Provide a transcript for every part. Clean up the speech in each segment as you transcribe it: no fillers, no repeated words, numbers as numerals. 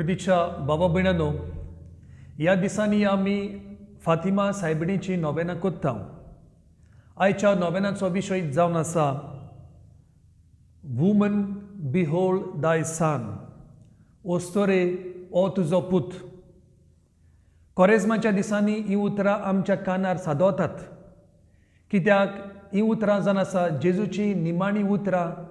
प्रितीच्या बाबा भयणानो, ह्या दिसांनी आमी फातिमा सायबिणीची नोवेनां कोत्ता. आयच्या नोवेनाचो विशय जावन आसा, "वुमन, बिहोल्ड दाय सन", ओस्तोरे, ओ तुजो पूत. कोरेजमाच्या दिसांनी ही उतरां आमच्या कानार सादवतात, कित्याक ही उतरां जावन आसा जेजूची निमाणी उतरां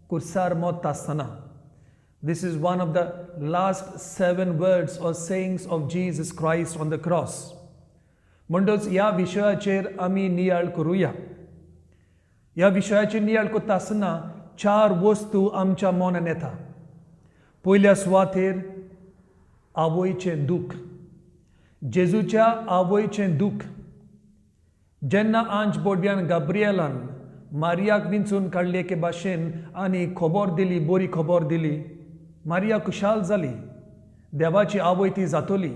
कुर्सार मोत्ता आसतना. This is one of the last seven words or sayings of Jesus Christ on the cross. म्हणटच ह्या विशयाचेर आमी नियाळ करुया. ह्या विशयाचेर नियाळ करता आसतना चार वस्तू आमच्या मनान येता. पयल्या सुवातेर आवयचें दूख, जेजूच्या आवयचें दूख. जेन्ना आंज बोडव्यान गाब्रियलान मारियाक विंचून काडली एके भाशेन आनी खबर दिली, बरी खबर दिली, मारिया खुशाल जाली. देवाची आवय ती जातली.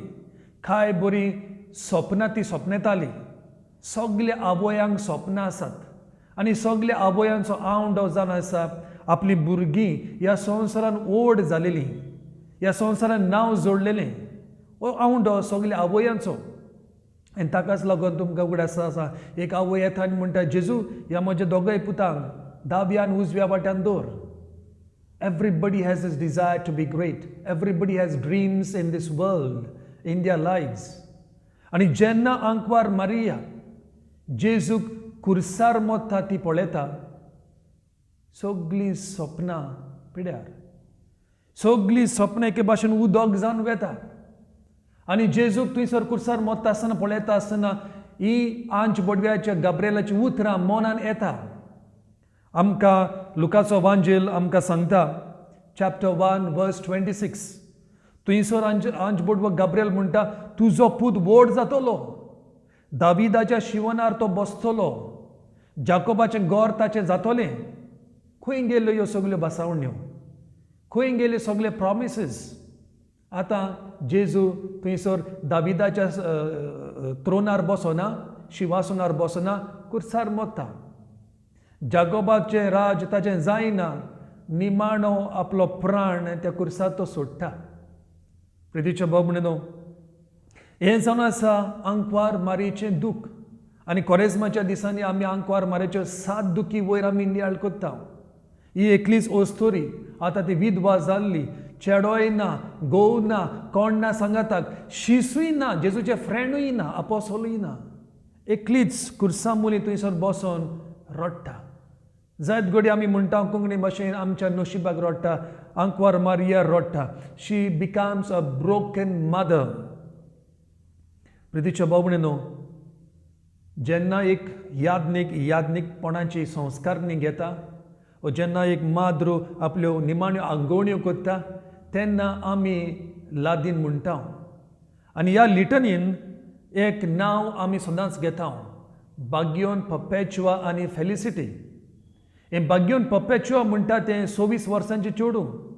काय बरी सपनां ती सपनेताली. सगल्या आवयांक सपनां आसात आनी सगल्या आवयांचो आवंडो जावन आसा, आपली भुरगीं ह्या संवसारान व्हड जालेलीं, ह्या संवसारान नांव जोडलेलें. हो आवंडो सगल्या आवयांचो. आनी ताकाच लागून तुमकां उगडास आसा, एक आवय येता आनी म्हणटा, "जेजू, ह्या म्हज्या दोगांय पुतांक दाव्या आनी उजव्या वाट्यान दवर." Everybody has this desire to be great. Everybody has dreams in this world, in their lives. आनी जेन्ना आंकवार मारिया जेजूक कुर्सार मोत्ता ती पळयता, सगलीं सपनां पिड्यार, सगलीं सपनां एके भाशेन उदक जावन वेता. आनी जेजूक थंयसर कुर्सार मोत्ता आसतना पळयता आसतना ही आंच बोडव्याच्या गाब्रेलाची उतरां मनान येता आमकां. लुकाचो वांजेल आमकां सांगता, चॅप्टर 1 वर्स 26. थंयसर आंज बोडवो गाब्रियल म्हणटा, "तुजो पूत व्हड जातलो, दाविदाच्या शिवनार तो बसतलो, जाकोबाचें घर ताचें जातलें." खंय गेल्यो ह्यो सगल्यो बसावण्यो? खंय गेल्यो सगळे प्रॉमिसीस? आतां जेजू थंयसर दाविदाच्या त्रोनार बसोना, शिवासनार बसना, कुर्सार मोत्ता. जाकोबाचें राज ताचें जायना. निमाणो आपलो प्राण त्या कुर्सार तो सोडटा. प्रितीच्या भाव म्हणून, हें जावन आसा आंकवार मारयेचें दूख. आनी कोरेजमाच्या दिसांनी आमी आंकवार मारयेच्यो सात दुखी वयर आमी नियाळ करता. ही एकलीच ओस्तोरी, आतां ती विधवा जाल्ली, चेडोय ना, घोव ना, कोण ना सांगाताक, शिसूय ना, जेजूचे फ्रेंडूय ना, अपोसोलूय ना. एकलीच कुर्सा मुली थंयसर बसोन रडटा. जायत घडये आमी म्हणटा कोंकणी भाशेन, आमच्या नशिबाक रडटा. आंकवार मारिया रडटा. She becomes a broken mother. प्रितीच्या भाव न्हू, जेन्ना एक याज्ञीक याज्ञीकपणाची संस्कारणी घेता वो जेन्ना एक माद्रू आपल्यो निमाण्यो आंगवण्यो करता, तेन्ना आमी लादीन म्हणटा. आनी ह्या लिटनीन एक नांव आमी सदांच घेता, बाग्योन, पपेचुआ आनी फेलिसिटी. हें बाग्योन पपेचुआ म्हणटा तें 26 वर्सांचें चेडूं.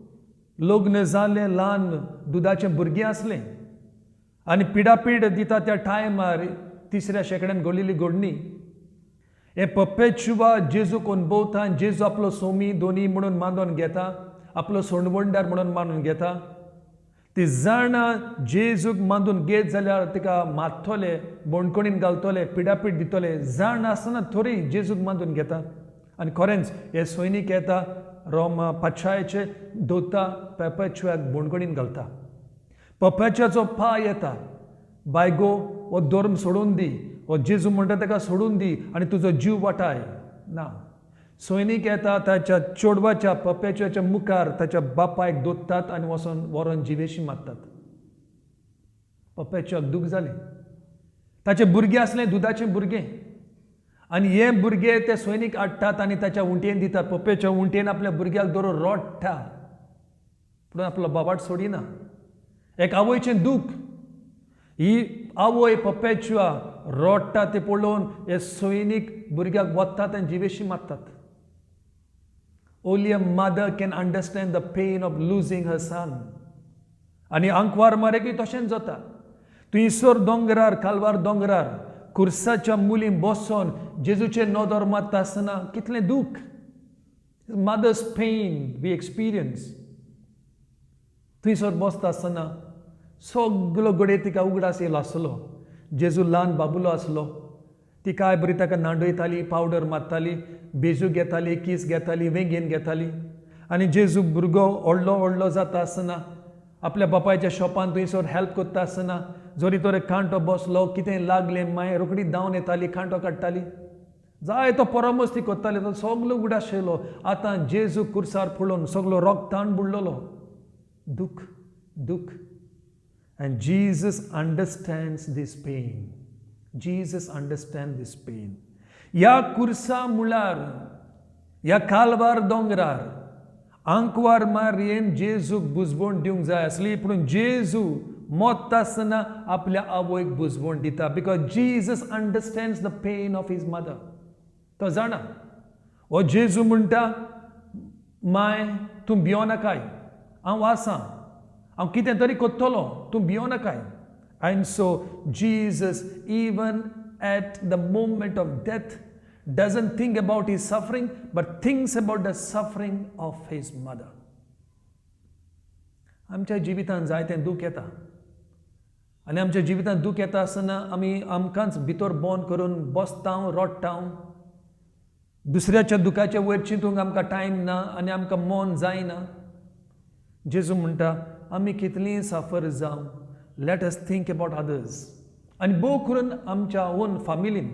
लग्न जालें, ल्हान दुदाचें भुरगें आसलें आनी पिडापीड दिता त्या टायमार, तिसऱ्या शेंकड्यान घडलेली घडणी. हे पप्पेचुआ जेजूक अणभवता आनी जेजू आपलो सोमी दोनी म्हणून मानून घेता, आपलो सोंडवणदार म्हणून मानून घेता. ती जाणा, जेजूक मानून घेत जाल्यार तिका मारतले, बणकणीन घालतले, पिडापीड दितले. जाण आसतना थोरी जेजूक मानून घेता. आनी खरेंच हे सैनीक येता रोम पातशायाचे, दोता पेपेचुआक बणकणीन घालता. पप्याच्याचो पाय येता, "बायगो, हो धर्म सोडून दी, हो जेजू म्हणटा ताका सोडून दी आनी तुजो जीव वाटाय." ना, सैनीक येता, ताच्या चेडवाच्या पप्याच्या मुखार ताच्या बापायक दोत्तात आनी वचोन व्हरोन जिवेशी मारतात. पप्याच्याक दूख जालें. ताचें भुरगें आसलें, दुदाचें भुरगें. आनी हे भुरगे ते सैनीक हाडटात आनी ताच्या उंटयेन दितात. पप्पेच्या उंटयेन आपल्या भुरग्याक धरून रोडटा, पूण आपलो बाबाट सोडिना. एक आवयचें दूख. ही आवय पप्पेचुआ रोडटा ते पळोवन हे सैनीक भुरग्याक वतात आनी जिवेशी मारतात. Only a mother can understand the pain of losing her son. आनी आंकवार मारेकूय तशेंच जाता. थंयसर दोंगरार, कालवार दोंगरार कुर्साच्या मुली बसोन जेजूचे नदर मारता आसतना कितलें दूख. Mother's pain we experience. थंयसर बसता आसतना सगलो घडये तिका उगडास येयलो आसतलो. जेजू ल्हान बाबुलो आसलो, ती काय बरी ताका न्हांडयताली, पावडर मारताली, बेजू घेताली, कीस घेताली, वेंगेन घेताली. आनी जेजू भुरगो व्हडलो व्हडलो जाता आसतना आपल्या बापायच्या शॉपान थंयसर हेल्प करता आसतना जरी तर कांटो बसलो, कितें लागलें, मागीर रोखडी धांवन येताली, कांटो काडटाली, जाय तो परामर्श ती करताली. तो सगलो उगडास येयलो. आतां जेजू कुर्सार पळोवन सगलो रोगतान बुडलेलो, दुख दुख. And Jesus understands this pain. Jesus understand this pain. ह्या कुर्सा मुळार, ह्या कालवार दोंगरार आंकवार मारयेन जेजूक बुजवण दिवंक जाय आसली, पूण जेजू मोत्ता आसतना आपल्या आवयक बुजवण दिता, because Jesus understands the pain of his mother. तो जाणा. हो जेजू म्हणटा, माय तूं भियो नाकाय, हांव आसा, हांव कितें तरी करतलो, तूं भियो नाकाय. And so Jesus, even at the moment of death, doesn't think about his suffering, but thinks about the suffering of his mother. आमच्या जिवितांत जायतें दूख येता आनी आमच्या जिवितांत दूख येता आसतना आमी आमकांच भितर बंद करून बसता, रडटा. दुसऱ्याच्या दुखाच्या वयर चिंतूंक आमकां टायम ना आनी आमकां मन जायना. जेजू म्हणटा, आमी कितलीं साफर जावं, let us think about others. आनी भोव करून आमच्या ओन फामिलीन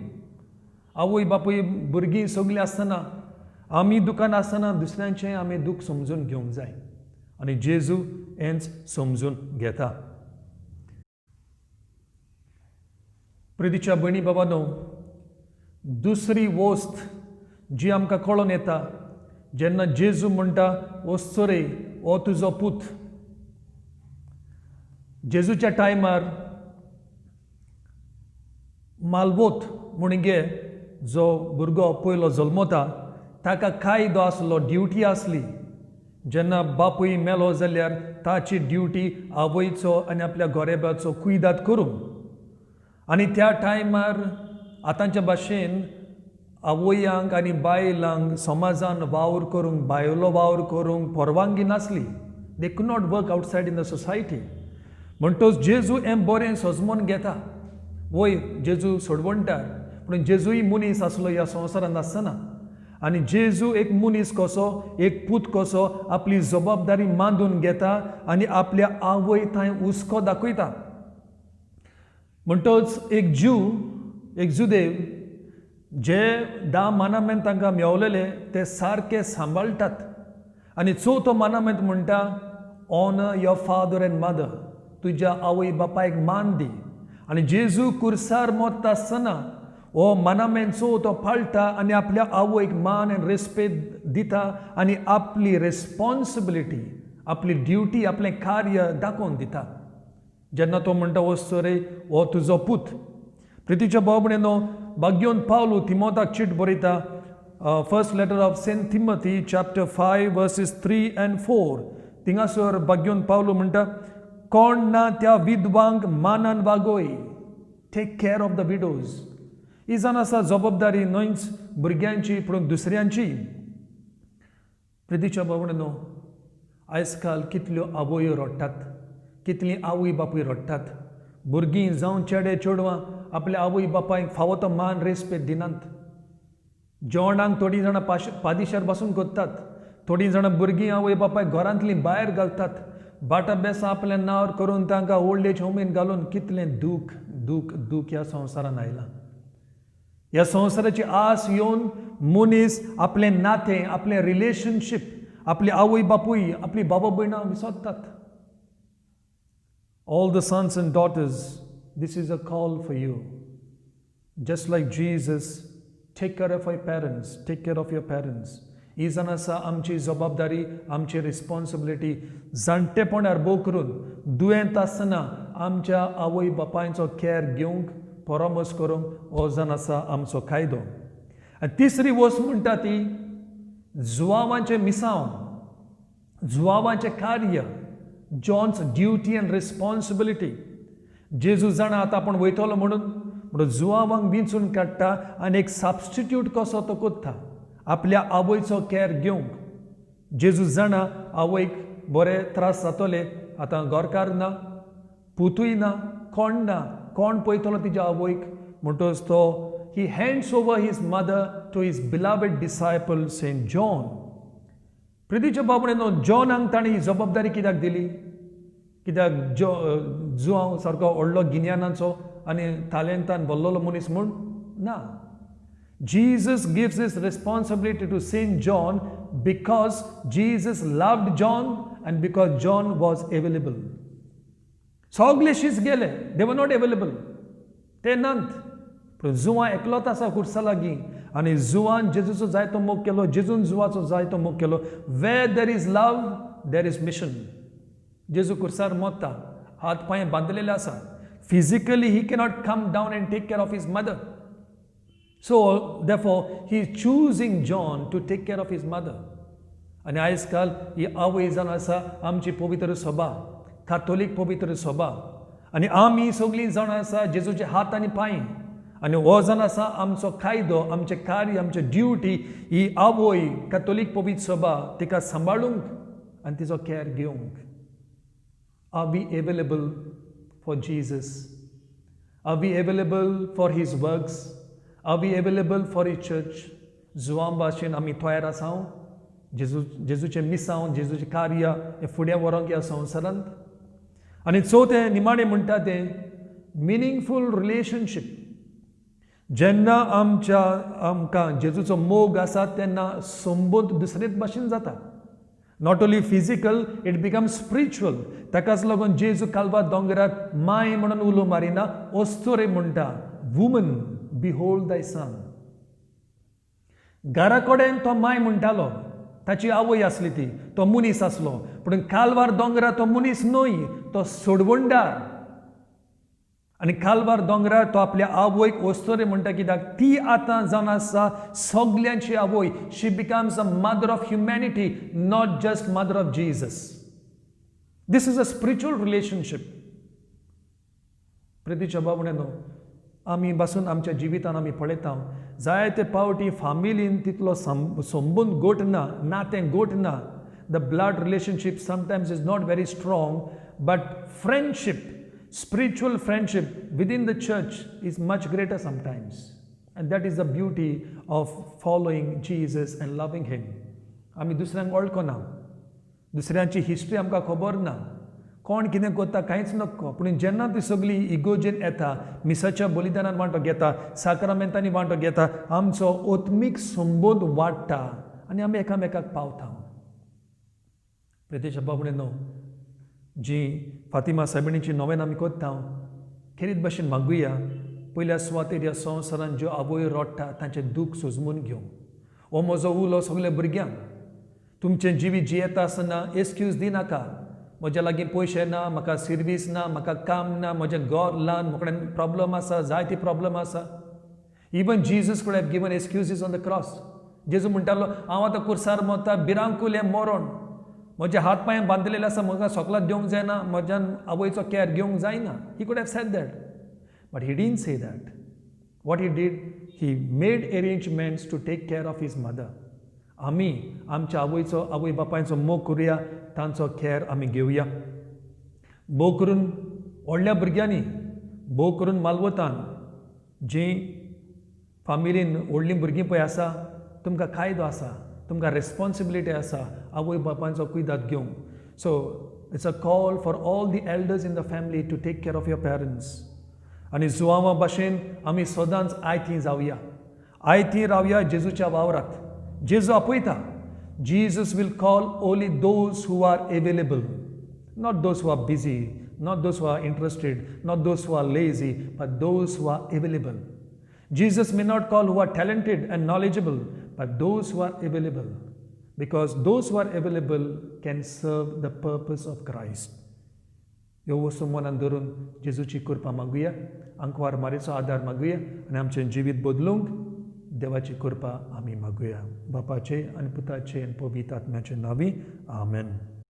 आवय बापूय भुरगीं सगलीं आसतना, आमी दुकान आसतना दुसऱ्यांचें आमी दूख समजून घेवंक जाय आनी जेजू हेंच समजून घेता. प्रितीच्या भयणी बाबानो, दुसरी वस्त जी आमकां कळोन येता, जेन्ना जेजू म्हणटा, वस्तरे हो तुजो पूत. जेजूच्या टायमार मालवोत म्हणगे जो भुरगो पयलो जल्मता ताका कायदो आसलो, ड्युटी आसली. जेन्ना बापूय मेलो जाल्यार ताची ड्युटी आवयचो आनी आपल्या गोरेबाचो कुयदाद करूंक. आनी त्या टायमार आतांच्या भाशेन आवयांक आनी बायलांक समाजान वावर करूंक, बायलो वावर करूंक परवानगी नासली. They could not work outside in the society. म्हणटच जेजू हें बरें सजमोन घेता. वय जेजू सोडवणटार, पूण जेजूय मनीस आसलो ह्या संवसारांत आसतना. आनी जेजू एक मनीस कसो, एक पूत कसो आपली जबाबदारी मांदून घेता आनी आपल्या आवय थंय हुस्को दाखयता. म्हणटच एक ज्यू, एक जुदेव जे 10 मानामेंत तांकां मेवलेले ते सारके सांबाळटात. आनी चवथो मानामेंत म्हणटा, honour your father and mother, तुज्या आवय बापायक मान दी. आनी जेजू कुर्सार मोत्ता आसतना हो मानामेंत चवथो पाळटा आनी आपल्या आवयक मान आनी रेस्पेद दिता आनी आपली रेस्पॉन्सिबिलिटी, आपली ड्युटी, आपलें कार्य दाखोवन दिता. जेन्ना तो म्हणटा, वस्तू रे हो तुजो पूत. प्रितीच्या भाव भयणीनो, भाग्योन पावलू तिमोताक चीट बरयता, first letter of Saint Timothy chapter 5 verses 3 and 4. थिंगासर भाग्योन Pavlu म्हणटा, कोण ना त्या विधवांक मानान वागोय. Take care of the widows. ही जावन आसा जबाबदारी न्हयच भुरग्यांची पूण दुसऱ्यांची. प्रितीच्या भाव भयणीनो, आयज काल कितल्यो आवयो रडटात, कितलीं आवय बापूय रडटात. भुरगीं जावं चेडे चेडवां आपल्या आवय बापायक फावो तो मान रेस्पेद दिनात. जेवणाक थोडीं जाणां पादिशेर बसून करतात, थोडीं जाणां भुरगीं आवय बापायक घरांतलीं भायर घालतात, बाटा बेसां आपल्या नांवार करून तांकां ओल्ड एज होमीन घालून. कितलें दूख दूख दूख ह्या संवसारान आयलां. ह्या संवसाराची आस येवन मनीस आपलें नातें, आपलें रिलेशनशीप, आपली आवय बापूय, आपली बाबा भयणां विसरतात. All the sons and daughters, this is a call for you. Just like Jesus, take care of your parents, take care of your parents. ही जावन आसा आमची जबाबदारी, आमची रिस्पॉन्सिबिलिटी. जाणटेपणार भोव करून दुयेंत आसतना आमच्या आवय बापायचो कॅर घेवंक, परामर्श करूंक हो जावन आसा आमचो कायदो. आनी तिसरी वस्त म्हणटा ती जुवावांचें मिसांव, जुवावांचें कार्य, John's duty and responsibility. जेजू जाणा आतां आपूण वयतलो म्हणून, म्हणून जुवावांक विंचून काडटा आनी एक सबस्टिट्यूट कसो तो कोत्ता आपल्या आवयचो कॅर घेवंक. जेजू जाणा आवयक बरे त्रास जातले आतां गोरकार ना, पुतूय ना, कोण ना, कोण पळयतलो तिच्या आवयक. म्हणटकच तो he hands over his mother to his beloved disciple Saint John. प्रितीच्या बाबडे, जॉनाक ताणें ही जबाबदारी कित्याक दिली? कित्याक जो जुआंव सारको व्हडलो गिन्यानाचो आनी तालेंतान भरलेलो मनीस म्हूण ना. Jesus gives this responsibility to Saint John because Jesus loved John and because John was available. सगळे शीस गेले, they were not available, ते नात, पूण जुवां एकलोच आसा खुर्सा लागीं आनी जुवान जेजूचो जायतो मोग केलो, जेजून जुवाचो जायतो मोग केलो. Where there is love, there is mission. जेजू खुर्सार मोत्ता, हात पांय बांदलेले आसा. Physically he cannot come down and take care of his mother. So therefore he is choosing John to take care of his mother. आनी आयज काल ही आवय जावन आसा आमची पवित्र सभा, कातोलीक पवित्र सभा. आनी आमी सगळीं जाणां आसा जेजूचे हात आनी पांय. आनी हो जावन आसा आमचो कायदो, आमचें कार्य, आमचें ड्युटी, ही आवय कातोलीक पवित्र सभा तिका सांबाळूंक आनी तिचो कॅर घेवंक. Are we available for Jesus? Are we available for His works? Are we available for His church? जुवां भाशेन आमी तयार आसा जेजू जेजूचें मिसांव, जेजूचें कार्य हें फुडें व्हरोंक ह्या संवसारांत? आनी चवथें, निमाणें म्हणटा तें मिनींगफूल रिलेशनशीप. जेन्ना आमच्या आमकां जेजूचो मोग आसा तेन्ना संबंद दुसरेच भाशेन जाता. Not only physical, it become spiritual. ताकाच लागून जेजू कालवार दोंगरार माय म्हणून उलो मारिना, ओस्तोरे म्हणटा, "Woman, behold thy son." घरा कडेन तो माय म्हणटालो, ताची आवय आसली ती, तो मनीस आसलो. पूण कालवार दोंगरार तो मनीस न्हय, तो सोडवणदार. आनी कालवार दोंगरार तो आपल्या आवयक वस्तोरे म्हणटा, कित्याक ती आतां जावन आसा सगल्यांची आवय. She becomes a mother of humanity, not just mother of Jesus. This is a spiritual relationship. प्रितीच्या बाबण्यानो, आमी बसून आमच्या जिवितान आमी पळयता, जायते पावटी फामिलीन तितलो संबंद गोट ना, नातें गोट ना. The blood relationship sometimes is not very strong, but friendship, spiritual friendship within the church is much greater sometimes. And that is the beauty of following Jesus and loving Him. आमी दुसऱ्यांक वळखना, दुसऱ्यांची हिस्ट्री आमकां खबर ना, कोण कितें करता कांयच नको. पूण जेन्ना ती सगळी इगोजेन येता, मिसाच्या बलिदानान वांटो घेता, साक्रामेंतांनी वांटो घेता, आमचो आत्मीक संबंद वाडटा आनी आमी एकामेकाक पावता. प्रितीच्या बाबणे, जी फातिमा सायबिणीची नोवेन आमी करता, खेरीत भशेन मागुया, पयल्या सुवातेर ह्या संवसारान ज्यो आवय रडटा तांचें दूख सोजमून घेवंक. हो म्हजो उलो सगल्या भुरग्यांक. तुमचें जिवीत जियेता आसतना एक्सक्यूज दिनाका, म्हज्या लागीं पयशे ना, म्हाका सिर्वीस ना, म्हाका काम ना, म्हजें घर ल्हान, म्हजे कडेन प्रॉब्लम आसा, जायती प्रॉब्लम आसा. Even Jesus could have given excuses on the cross. जेजू म्हणटालो, हांव आतां कुर्सार मोता, भिरांकूल हें मरण, म्हजे हात पांय बांदलेले आसा, म्हाका सोकलात देवंक जायना, म्हज्यान आवयचो कॅर घेवंक जायना. He could have said that, but he didn't say that. What he did, he made arrangements to take care of his mother. आमी आमच्या आवयचो, आवय बापायचो मोग करुया, तांचो कॅर आमी घेवया. भोव करून व्हडल्या भुरग्यांनी, भोव करून मालवतान जीं फामिलीन व्हडलीं भुरगीं पळय आसा, तुमकां कायदो आसा, तुमकां रेस्पॉन्सिबिलिटी आसा आवय बापायचो कुयदाद घेवंक. So it's a call for all the elders in the family to take care of your parents. आनी जुवांवा भाशेन आमी सदांच आयतीं जावया, आयतीं रावया जेजूच्या वावरात. जेजू आपयता. Jesus will call only those who are available, not those who are busy, not those who are interested, not those who are lazy, but those who are available. Jesus may not call who are talented and knowledgeable, but those who are available. Because those who are available can serve the purpose of Christ. ह्यो वस्तू मनान धरून जेजूची कृपा मागुया, आंकवार मारीचो आदार मागुया आनी आमचें जिवीत बदलूंक देवाची कृपा आमी मागुया. बापाचे आनी पुताचे आनी पवित्र आत्म्याचे नांवी, आमेन.